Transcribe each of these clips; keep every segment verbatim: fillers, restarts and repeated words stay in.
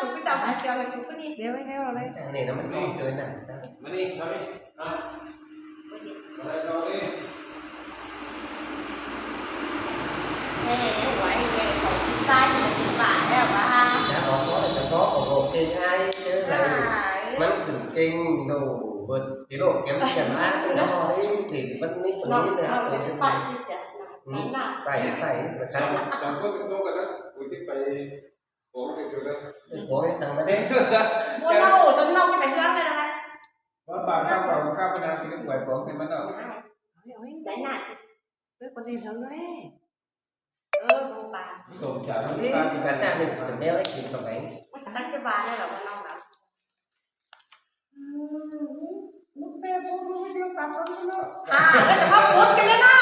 Cứ chào sái siêu là siêu cứ đi. Đéo, đéo, đéo. Cái này nó mới có chơi nè. Mà đi, nó đi. Hả? Mà đây đâu đi. Ê, ê, uầy, ê, khổ, đi sai thì mình phải, ê, bà ha. Đã có, có, có, có, có, có, kênh ai chứ này. À, ừ. Mắn khửn kênh đồ bật chế độ kiếm tiền á, thì nó đi, thì vẫn mới có. Nó, đi nữa. Nó phải chia sẻ. Ừ, phải, phải, phải. Sao, sao có, có cái đó, của chị phải Ủa, cái sự đó. Ủa, cái thằng mà đấy. Ủa, tao ủa, tao nông cái mày hương này này. Có tao, tao còn, tao bên nào thì cũng quậy cuồng thì mới đâu. Ôi, ôi. Đấy là sự. Ôi, con gì thơm đấy. Ơ, bố bà. Sổ trả nó đi, ta thì phải trả được, tụi mèo đấy, thì tụi mày. Chắc cái bà này là con nông lắm. À, cái thằng bố cái đấy đó.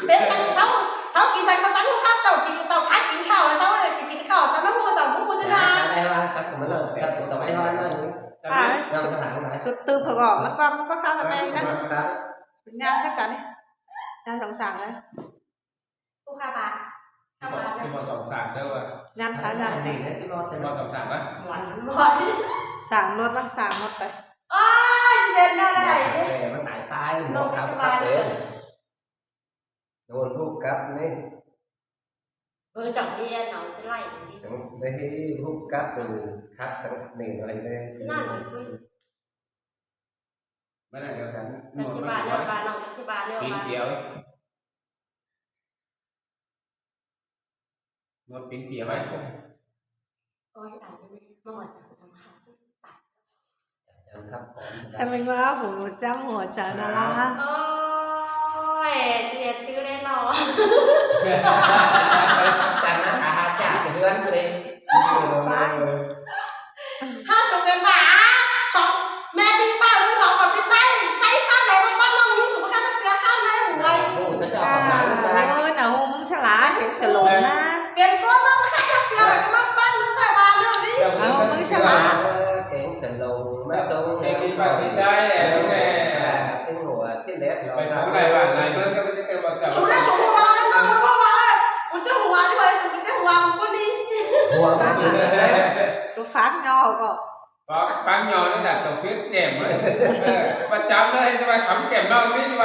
Bên cạnh sáu, sáu ký sạch, sáu tấn không khác, cháu ký, cháu khát kín khảo, sáu này ký kín khảo, sáu nó mua, cháu cũng mua thế nào? Cái này hoa, chắc của mình là, chắc của tao máy hoa nó. À, sao nó hàng này? Sụt từ phở gỏi, nó qua, nó qua sao là mày đó. Nhan chắc chắn đi. Nhan sẵn sàng đấy. Phú Khả Bá. Chứ mà, chứ mà sòng sàng sao vậy? Ngăn sao ngăn. Anh này đấy, chứ mà, chứ mà sòng sàng á? Muộn, muộn. Sàng luôn, bắt sàng luôn đấy. Ôi, đến đâu đây? Nó tải tai, nó khắp khắp đấy. Nó hút cắt đấy. Vợ chồng thì nó cái loại gì? Đấy, hút cắt từ khắp tầng này nó đây. Chứ nó nói quên. Bác này kéo thẳng. Thằng chị bà nó, bà nó, chị bà nó, Tín bà. Kiểu. Một tín kiểu ấy. Ôi, tại vì mà họ chẳng thèm khóc. Em mình qua phủ chăm hỗ trợ nó là. Ôi, chị đẹp chứ đấy nó. Chẳng là cả hai chả cái hương đấy. Bye. Ha, sổ tiền bạ, sổ, mẹ bị bạ, sổ còn bị cháy, cháy phát này, con bắt nông, nhưng chúng ta chắc chắn phát này, hủ này. Ôi, cháu chào con gái lúc này. Ôi, nào hôm mưng sẽ lá, tiếng sẽ lộn na. Tiền con nó chắc chắn là con bắt bắt nó phải bà nó đi. Nào hôm mưng sẽ lá. Tiếng sẽ lộn, nó sống. Mẹ bị bạ, bị cháy, em nghe. Tiếng hùa, tiếng đét, nó. Mày không này, bạn này, nó sẽ có cái tên mà chào. Sổ này, sổ hùa, nó, nó, nó, nó, nó. Con chưa hùa, chứ mà, sổ con chưa hùa, con đi. Hùa, con đi. Tôi phát nhau, con. Có, có nhỏ nó đặt tàu phiết kèm ấy. Ờ, mà chấm đấy, nhưng mà cắm kèm non đi mà.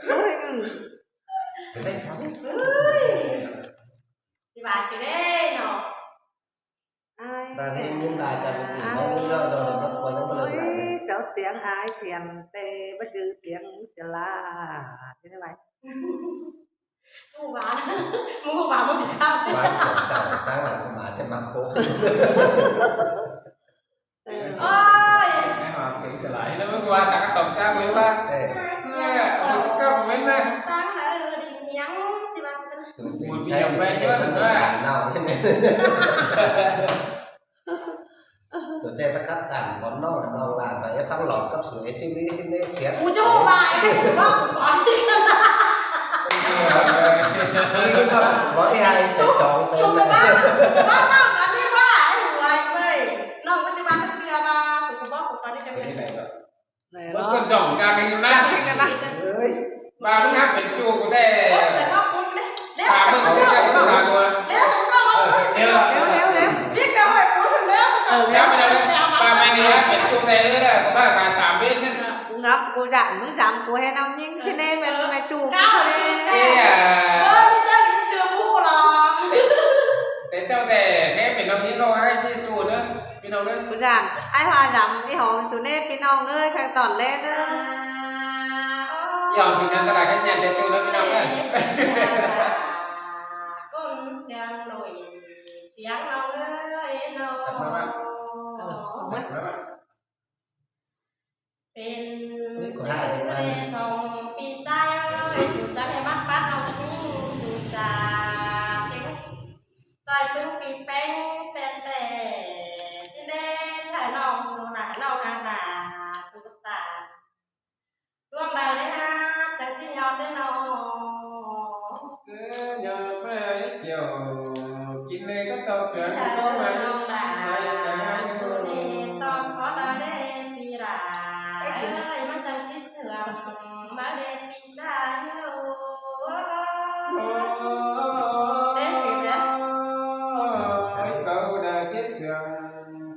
Ôi, ừ. Cái này chấm. Ui. Chị bà chị đấy, nó. Ai bà nên miếng bài cho mình tìm nó, nó do, do để nó quay nó một lần lại. Ôi, sáu tiếng ai thiền tê, bất cứ tiếng sẽ là. Thế này. Mua bán. Mua bán một cái. Bán chọn chọn cái là mà sẽ mắc khổ. Ôi. Cái mà cái sẽ lại nó mới qua sang cái sòng trang mới ba. Ê. Nè, ông chỉ cấp của mình nè. Tăng là đi nhắn, chị bà sẽ. Một cái dòng vé nữa nữa. Nào thế này. Tụi tê bắt cắt tàn con nó là nó là phải phăng lọt cấp sửa xin đi xin đi siết. Ui, chú bà, cái sửa đó của con. Có đi hai sẽ chọn tên này. Bác tao cả đi ba, ai hủ ai mày. Nó có đi ba sắp kia ba, sửa của bác của con đi cho mình. Cái này rồi. Này. Một đó. Con rồng ca kinh lắm. Ca kinh lắm. Ơi. Bà cũng hát Miền Trung của tê. Ủa, cái đó cũng đấy. Đấy là sao không có sao. Đấy là sao không có. Ờ, nếu là nếu, nếu, nếu. Biết cơ hội của thằng đấy. Ờ, sao bây giờ ba mày đi hát Miền Trung tê nữa là có phải bà xả biết nhất hả? Cũng ngập, cô dặn, cũng dặn, cô hè năm nhưng trên đây mày, mày chủ cao cũng trên đây. Thế à. Ơ, đi chơi đi chưa mua rồi. Thế cháu tê, thế Miền Nam những không hay chứ chủ nữa. Phi nông đấy. Cô dặn, ai hoa dặn, đi hòm xuống đây, phi nông ơi, khang tỏn lên nữa. Đi hòm xuống đây, ta lại cái nhà trẻ tư đó, phi nông đấy. Con xem nổi tiếng nông ơi, nông. Sắp lắm ạ. Ờ, không biết. Sắp lắm ạ. Pên sính ꞌmưa ꞌnị song ꞌpi ꞌchái ơi, sú ꞌchá ꞌhế ꞌmặc bát ꞌnọng ꞌsịn, sú ꞌchá ꞌtếng ꞌtoi ꞌpứng ꞌpi ꞌpéng ꞌtẹ ꞌtẹ. ꞌSịn đé chaư ꞌnọng, sú nả ꞌnọng hák đa sú ꞌtá. ꞌLuống đaư đé hák chắng ꞌchí ꞌnhọt đé ꞌnọng. Cứ nhọt ꞌmá ꞌchịu, kin lê có tau sướng có máy, sai cái ai sú ꞌnị ꞌtọn khó đaư đé ꞌpi đa. Ê, kin ơi, ꞌmá chắng ꞌchí sướng, ꞌmá đé ꞌpi đa ꞌhứ. Ôi, ôi, ôi, ôi, ôi, ôi, ôi, ôi, ôi, ôi, Sương,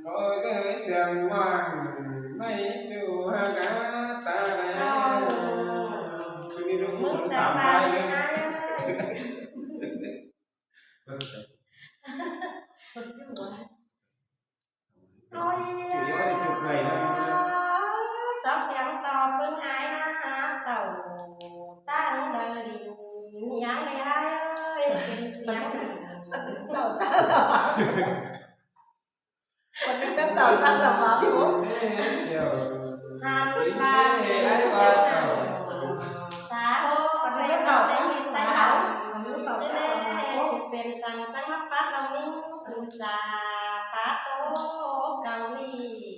có giới sương ngoan, mấy chú ha gá ta đây. Chú đi đúng bốn sáu hai đấy. Ôi, chủ yếu là chụp này đó. Sắp tiếng to bưng ai na, tàu ta không đợi đi, nhắn đi ai ơi, tiếng tàu ta là Còn đứa cắp tàu tăm là mà xuống. Hàn mà xã hội còn đứa cắp tàu tăm là mà xuống. Sẽ lẽ sự phiền rằng tăng mắc phát lòng những sự giả phá tố cầu ly.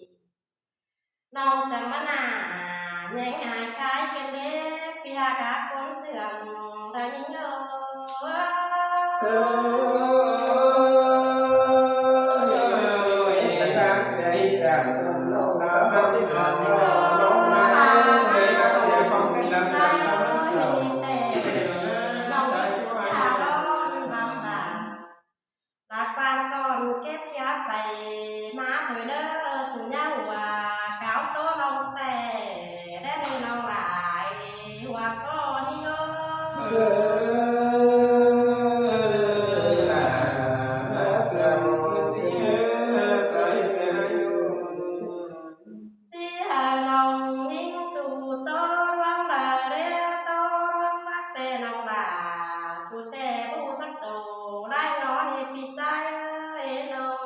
Lòng chẳng mà nả, nhánh ai khai phiền đế, phía gã cuốn sương, đã nhớ. Lạc quan con kết chia phải má tới đơ sủ nhau hùa cáo tố lòng tẻ đen lòng lại hùa con đi ơi. Chỉ hài lòng những chủ tô loang đà đế tô loang lắc tê lòng đà su tê bu sắc tổ lai nó nê pi chai ơi nó.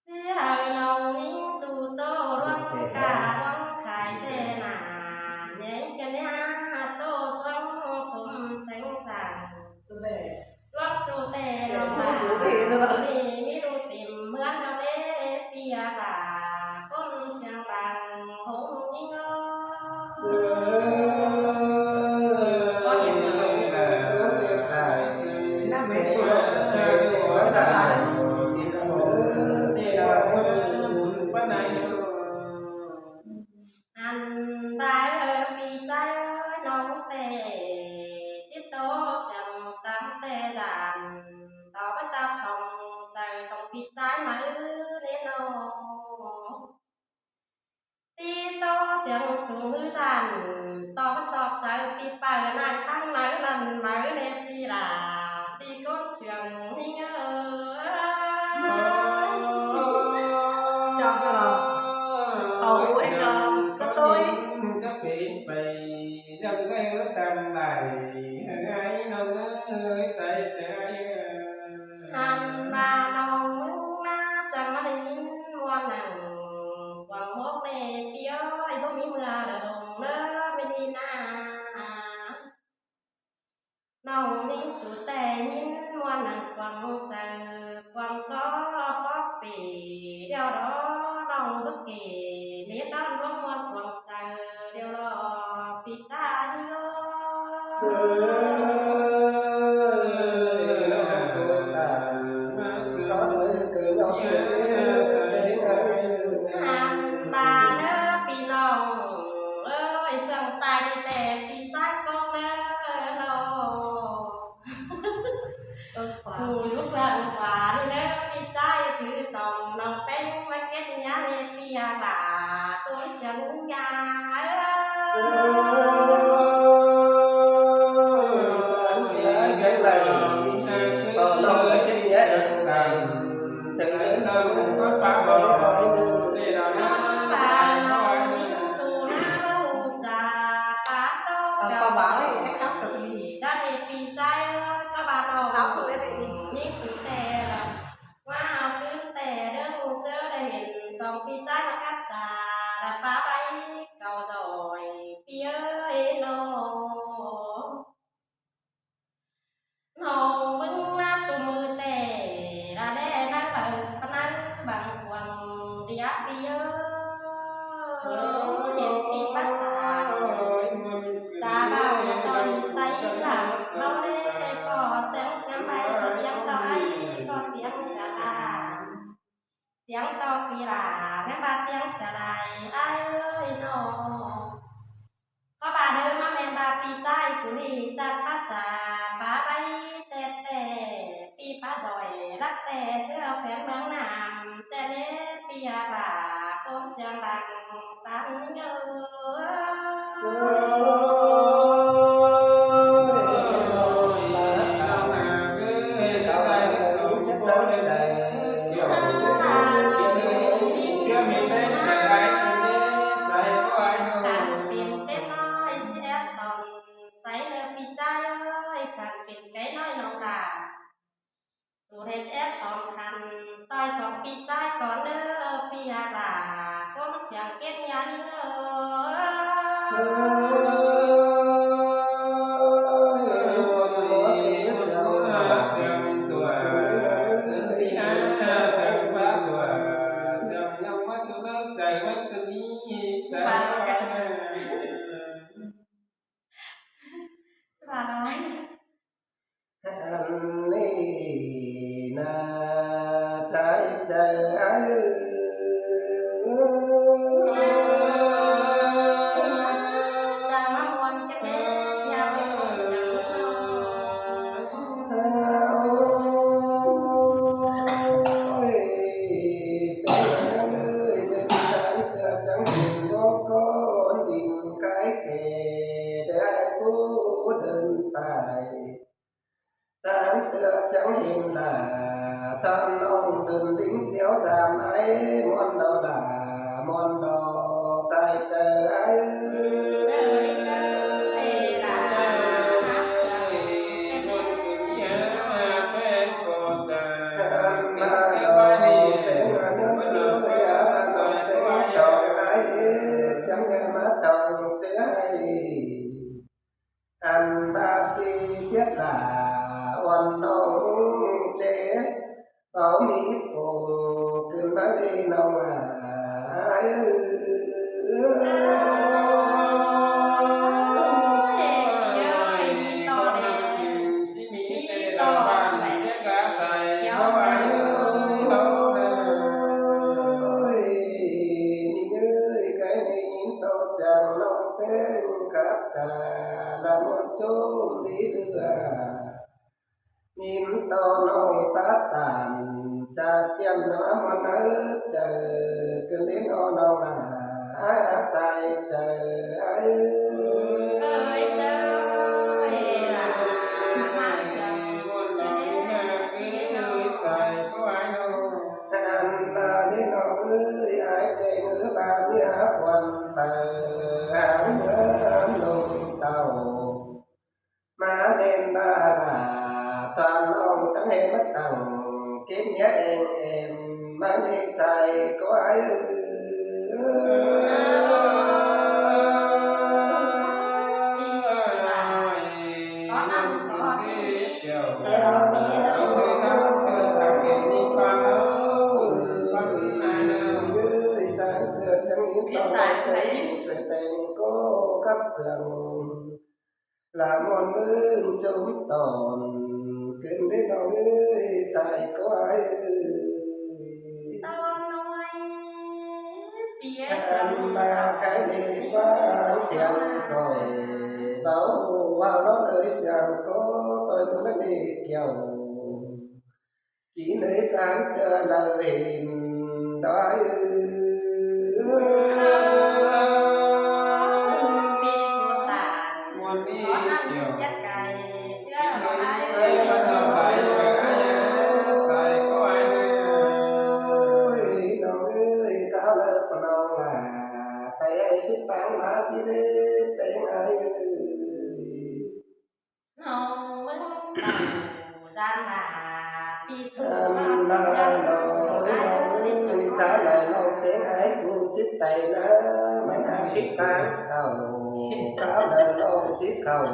Chỉ hài lòng những chủ tô loang cả loang khai tê nà nhánh cái nê tô xuống sum sánh sàng. Luang chủ tê lòng đà mi mi ru tìm mướn nó đế pia bà con siang bàn hùng nhính ơ. Có hiền rồi. Ăn ba ơi pi chai ơi nông tê chít tô siang tắm tê đàn tỏ bất chấp sông trời sông pi chai mà ư nên nông. Ti tô siang sung hư than, tô bất chọp chớ ti pơ nang tăng nang năn mơ nê pi là ti cốt siang hinh ơ. Chào cậu. Hầu anh, ờ, có tôi. Các vị bày dăm dây ước tâm lại, hai nông ơi, say trái ơi. Hăn ba nông na, chăm mà đi mua nắng, quảng hốt nê pi ơi, bố mi mưa đờ đồng nơ, mi đi na. Nông ninh su tê nhìn mua nắng quảng trời, quảng có bóp bỉ, đeo đó nông bức kỉ, mi đón luống mua quảng trời, đeo đó pi ta nhớ. Hăn ba nơ pi lòng ơi, phương sai đi tê pi chai cốc nơ nô. Chủ yếu phương khóa đi nơ pi chai thứ sòng nòng peng mà kết nhá nê pi hà bà tôi siang nhá. Khắp sự thì. Khắp sự thì. Qua sư tê đương chớ đã hiện sòng pi chai là cắt tà là phá bay cầu rồi pi ơi nô. Nô bưng nát su mư tê là đe nắng bờ nắng bằng quần đi áp pi ơi. Hiện pi bắt tà. Sa bao mà tôi tay là bao lê có tiếng tiếng bay cho tiếng tao ai có tiếng xả ta. Tiếng to pi là, ngắm ba tiếng xà đài, ai ơi nô. Có ba đứa má men ba pi chai, cú đi chặt bát chà, bá bay tẹt tẹt, pi Pá doi lắc te ꞌchớ phén ꞌmướng ꞌnặm, ꞌtẹ ꞌlế ꞌpi ꞌhặc lả, ꞌcốn siêng lăng tắn ꞌnhớ. Khăn pên pên ꞌnọi ꞌchí ép son, sáy ꞌnớ ꞌpi ꞌchái ơi, khăn pên cái ꞌnọi ꞌnọng lả. Su ꞌhệt ép son khăn, ꞌtoi son ꞌpi ꞌchái cón ꞌnớ, ꞌpi ꞌhặc lả, ꞌcốn siêng kết nhắn ꞌnớ. Bạn nói. Ăn ni na sai chaư ai. Chào mừng muôn cái bé nhà mình con sớm. Ôi, bé ơi, bên sáng tựa trắng hình nó con bình cái kề để ai cô đơn phải. Sáng tựa trắng hình là than ông đơn đính kéo giam ấy, muôn đầu là muôn đầu sai chaư ai. Ăn ba pi tiết là uôn nông chế, bảo mỹ phùng cưng bác đi nông à. Ai ơi. Ôi, ôi, ôi, ôi, ôi. Ôi, mình ơi, cái này nhìn to chàng nông tên khắp trà là một chốn đi đưa. Nhìn to nông phát tản, trà tiên nó mà nở trời, cứ đến đó nông là ai ác sai trời, ai ơi, trời là mà sương. Ăn ta đi nông ơi, ai tên ư ba bia quần phở, hàng hớn lùng tàu. Má bên ba là toàn ông chẳng hề mất tặng, kết nghĩa em em, má đi sai có ai ư. Có năm có sáng tựa trắng yến tỏ bóng đèn, sẽ bèn cô cắp giường. Là môn ơn chống tòn, kến đến nó ơi, sai có ai ơi. Tao nói, bia ăn sắm ba cái này quá tiền rồi, bảo vào nó nơi siang có tôi muốn nó đi kiểu. Ký nơi sáng tựa lời hình đó ơi. Pi cô tàn, có năm siết cài, xưa nó ai. Ôi, nó ơi, cáo lơ phần ông à, tay ai phít táng má chi đê, tay ai ơi. Nông ꞌmướng tẳng gian lả, pi thu ăn ba nông ꞌmướng nông ꞌmướng ơi, tháo lời nông tiếng ái cu chít tay ná, mắn hả phít táng tàu, tháo lời nông chít khẩu.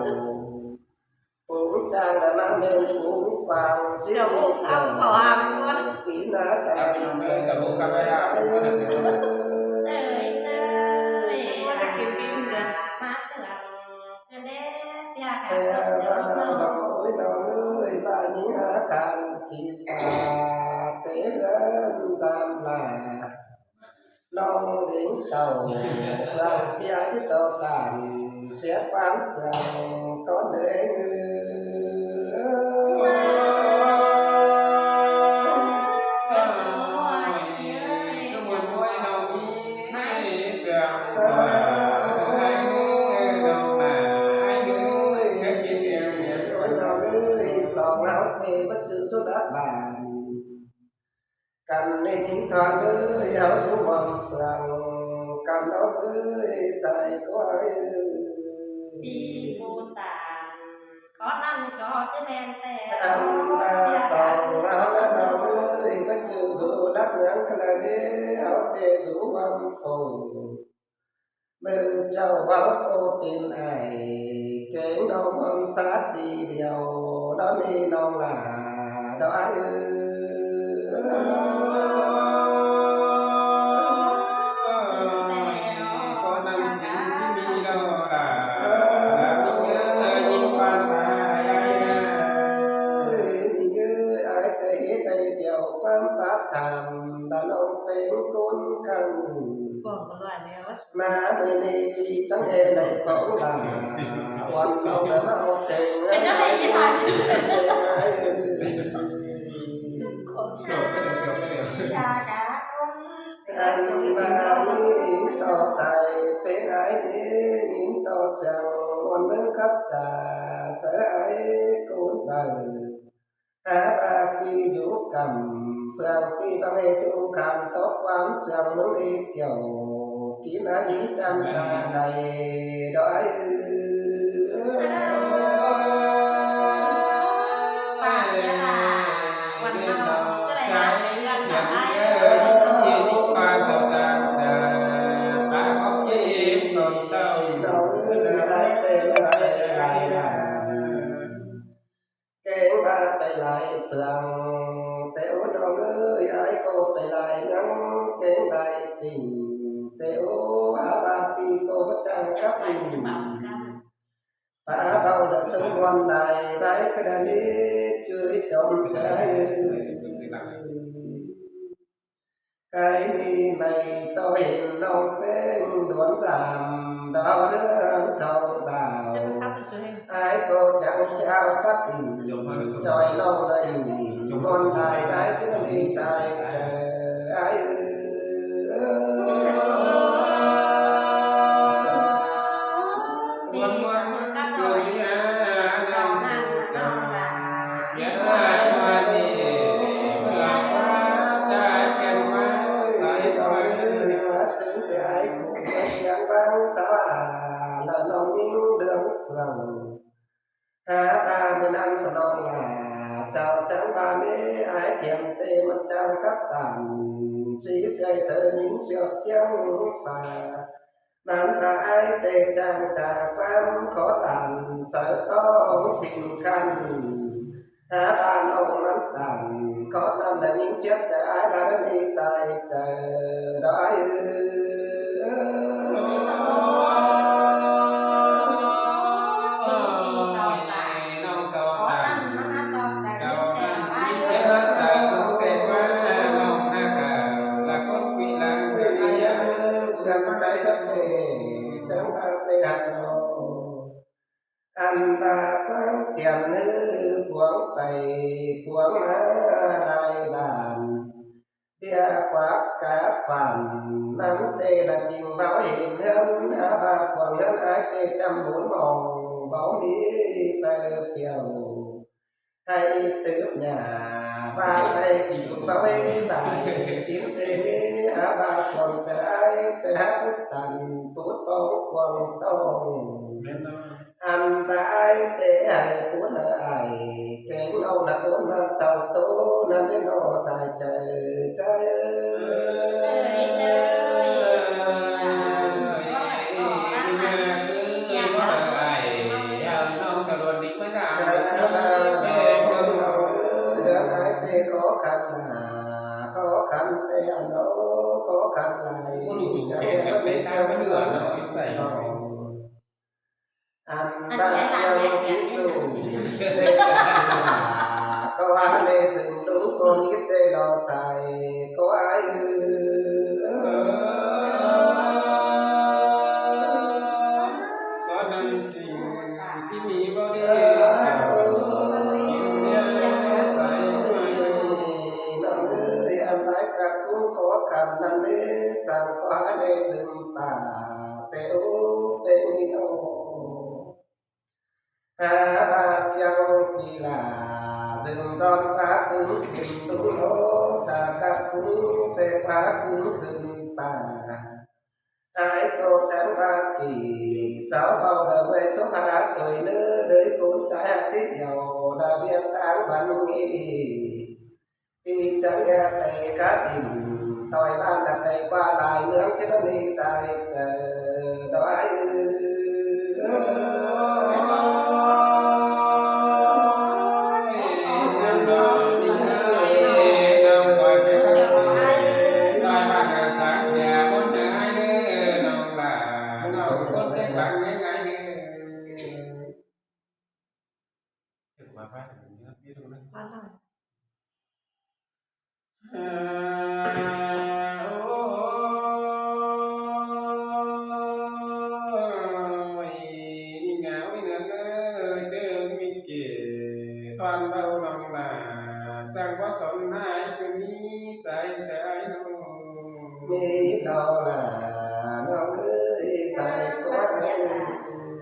Cũng chang là má mên cũng quang chít đi khẩu. Ký ná sai trời. Sơi, sơi, má sương. Ôi nông ơi, ba nhí há khăn ký xa tế lơn giam lả. Nông đính tàu, lòng pia chứ sổ tản, siết quán sương, có nơi ngư. áo tê bắt chữ rút áp bàn. Căn nên những thọ ơi, áo rũ mòn phượng, căn đó ơi, sai có ai ơi. Đi vô tàng, khó lắm có chứ men tê. Ăn ba sòng, áo lá đồng ơi, bắt chữ rũ đắp nắng, căn là đế, áo tê rũ mòn phượng. Mơ chau áo cô pin ai, kéng nông hôn sát đi điều, đó đi nông là đó ai ư. Có năm chín chín mươi đâu là, là những người nhìn quan tài ai à. Ơi, những người ai tê hết ai chiều quan bát tham, đã nông pên côn cần. Mà bơi đi thì chẳng hề đẩy bóng là, quan nông đã máu thèm. Cái đó là cái gì ta chứ? Sửa cái này, sửa cái này. Dạ, cả con. Ăn ba mi to sai, pên ai đi, nhìn to chàng, muôn bướng khắp trà, sớ ai côn bờ. Hả ba pi dũ cẩm, phượng pi băng hê chu khăn tốc quán sương mướn ê kiểu, kín á những chân ta này đói ư. Ba sẽ là quần nông, chứ này hả? Quần nông ai ư? Những con sao chàng chàng, ba có kiếp con tông. Nông ư, ai tên là tên này là. Kéng ba pay lai phượng, té út nông ơi, ái cô pay lai ngắm, kéng lai tỉnh, té út hả ba pi cô bất trang cắp in. Ba bao là tưng muôn lai, bái cái đàn đi, chuối chồng trái. Cái đi mày tôi hiện nông pên đuốn giảm, đó lứa thông rào. Ai cô chẳng trao khắp in, choi nông là in, muôn lai bái xứ đi sai chờ ai ư. Đi muôn muôn khắp thôi. Còn ăn mà nông là Hả ba mưn ăn phần lòng là sao sáng ba mê ái thiềm tê măn trang khắp tản, sĩ sơi sơ nín siêu chiang phà. Mắn ba ái tê trang trà quán khó tản, sơ tông thìn khăn. Hả ba nông mắn tản, khó tản đã nín siết chả ái ba đã đi sai chả đói ư. Gắn tay sắp tê, chẳng ba tê hạt nông. Ăn ba quán thiện hư cuống pay cuống má lai bàn. Bia quák cá khoản nắng tê là trình báo hiện hớn hả ba cuống hớn ái tê trăm bốn màu báo mỹ phơ phiêu. Hay tớp nhà ba tay trình báo hê bài chín tê nê hả ba cuống tê ái tê hả bút tàn bút bóng cuống tông. Ăn ba ai tê hả bút hả ai kéng nông là bốn năm sau tố năm đến nô sai trời trời. Ai tê khó khăn là khó khăn tê ăn nô khó khăn này chẳng biết biết chẳng biết. Ăn ba yang ký sủ. Có ai lê dừng đúng con ít tê lo sai có ai ư. Có năng trình chỉ mi bao đi. Năm ơi ăn lái cả cũng có khăn năm ơi sang có ai lê dừng ta tê ú tê mi nô. Hả ba chăng pi là Sương gión pá cứng khửn đú lố, ta cắp cúng tê pá cứng khửn pá. Ải cô chắng pá kỉ, sáu báu đa mười sốp há tuổi nớ, đới cún chái há chít dẻo, đa biên táng bắn nghi. Pí chắng e tê cá ỉm, toi ban đa tê qua lai nướng chứ nó đi sai chờ đói. Ôi, mi ngáo mi nướng ơi, chứ mi kể thoan bao lòng là, chàng có sống hai cứ mi sai trái nô. Mi đâu là nó cứ sai có sai.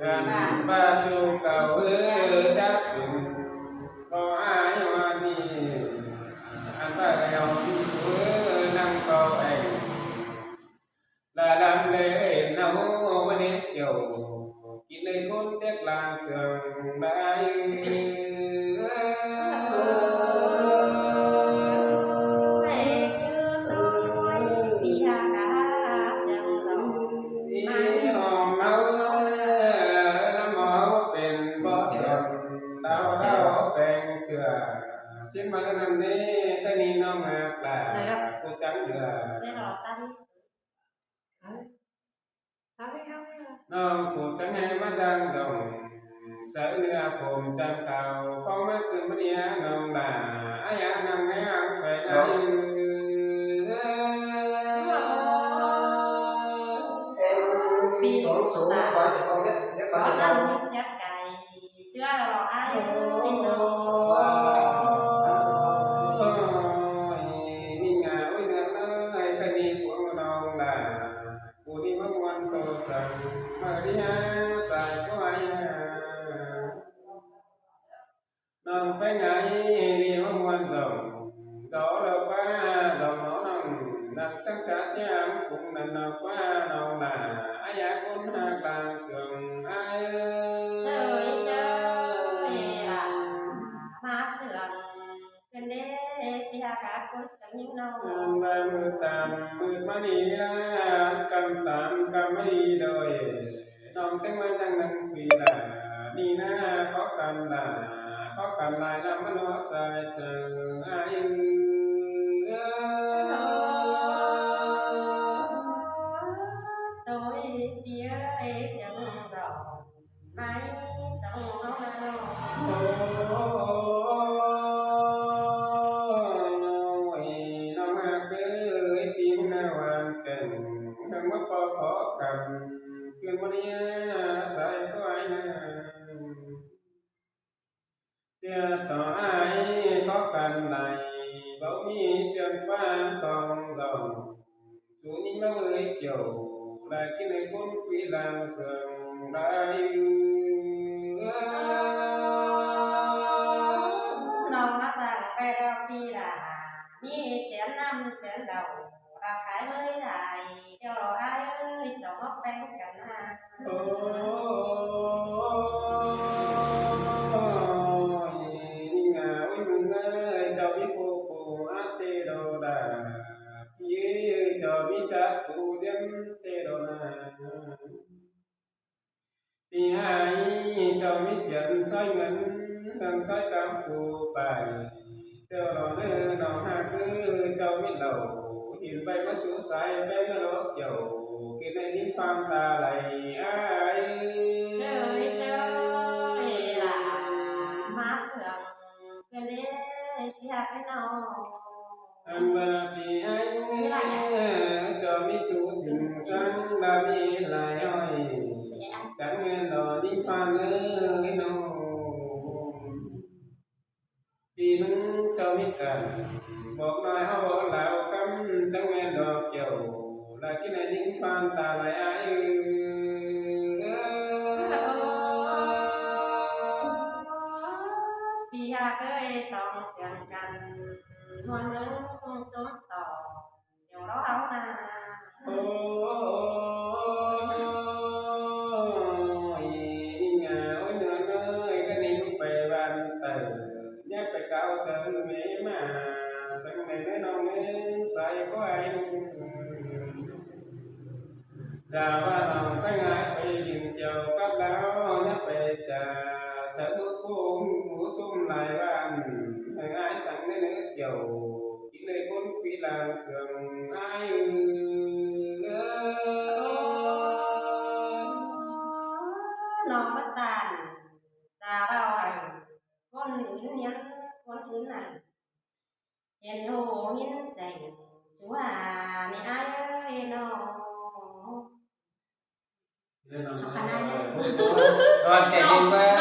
Ăn ba chu cầu ư chắc có ai hoa đi. Ăn ba leo đi ư năng cầu ảnh. Là làm lễ nấu bánh nếp kiểu, kỹ lễ khôn tết làng sương bái. Ôi, cứ tôi đi ha cá sương lòng. Đi hòm máu, lắm máu bền bó sương, đau đau bền chữa. Xin mời năm nay, cái ni nông ngạc là cô trắng lửa. Nông cô trắng hay mắt đang rồng, sới nưa phồm trăng cao, phong mát cưng bất ia nông là, ai ia nông nghe ăn phải là. Em đi xuống chú, nói cho con biết, biết con được không? Sứa lo ai ơi, nó. Ôi, mi ngáo ơi, nương ơi, cái ni phú nông là, cô đi mắc muôn sổ sắng, mà đi ha, sai có ai ha. Nông phải ngại đi mắc muôn rồng, gió đâu qua, dòng nó nồng, nắng sáng sáng tiang, cũng nắng nào qua, nông là, ai ya cũng ha, làng sương ai ơi. Sới, sới, à, má sương. Kênh đế, pia cá cối sướng những nông. Ba mươi tám, mươi mà đi là, căm tám, căm mà đi đôi. Nông tiếng mà chẳng nâng quỷ là, đi na, khó khăn là, khó khăn lại là mà nó sai chẳng ai ư. Tôi pia ế sướng giàu. Ôi, nông hạc ơi, tìm nào hoàn cảnh, nông mất có khó khăn, cứ mất ia, sai có ai nè. Chia tỏ ai khó khăn này, bảo mi chân qua con dòng. Sú nính báu ơi kiểu, lai kí nây khốn quỹ làng sương lai. Nông má sang pe đo pi là, mi chén năm chén đầu, là khái mới dài, theo đó ai ơi, sống móc bánh cắn à. Ôi, mi ngáo ơi, mưng ơi, chào mi cô cô át tê đồ đà. Yê, chào mi chát cô diên tê đồ nà. Pì ai, chào mi chiên sói ngân, ngân sói cám cô bài. Theo đó nơ, nông hạc ư, chào mi lẩu, hin bay má sú sai, bay má ló kiểu, cái này nín thoang ta lầy ai. Sới, sới, là má sương. Kênh đế, pia cái nông. Ăn ba pì ai, cho mi tu dinh sáng ba mi lai hỏi. Chẳng nên đó đi thoa nơ cái nông. Pì nông cho mi cản, bốc nói hó bốc lao cắm, chẳng nên đó kiểu, là cái này đi thoa ta lai ai ư. Pia cái sông. Siêng căn ꞌhuôm ꞌnưng ꞌchốm tỏm, ꞌlẹo ꞌháu ꞌnạ. Ôi, ꞌnị ꞌnị ꞌnị ꞌnị ꞌnị, cá ꞌnị pay ꞌván tảy, ꞌnhá pay cáo sớng mế ꞌmá, sớng mế ꞌnị ꞌnọng ꞌnị, sai ꞌcọ ai ꞌnị. Chả ꞌva ꞌnọng ꞌtếng ai pay kin kiẻo cắp ꞌlẹo, ꞌnhá pay chả sớng báu khốm hú ꞌsúm lai ꞌván, ai săng ꞌnị ꞌnị kiẻo, kin ꞌnị ꞌcốn pí lang sương ai ư. ꞌNọng ꞌmá ꞌtan, chả ꞌvạu hảư ꞌcốn ứn ꞌnhắng, ꞌcốn ứn ꞌnặn hên ꞌhụ ꞌhịn chẻng, sú ha ꞌnị ai ơi ꞌnọng. Khả năng ꞌnị. Còn kẻ nhìn qua.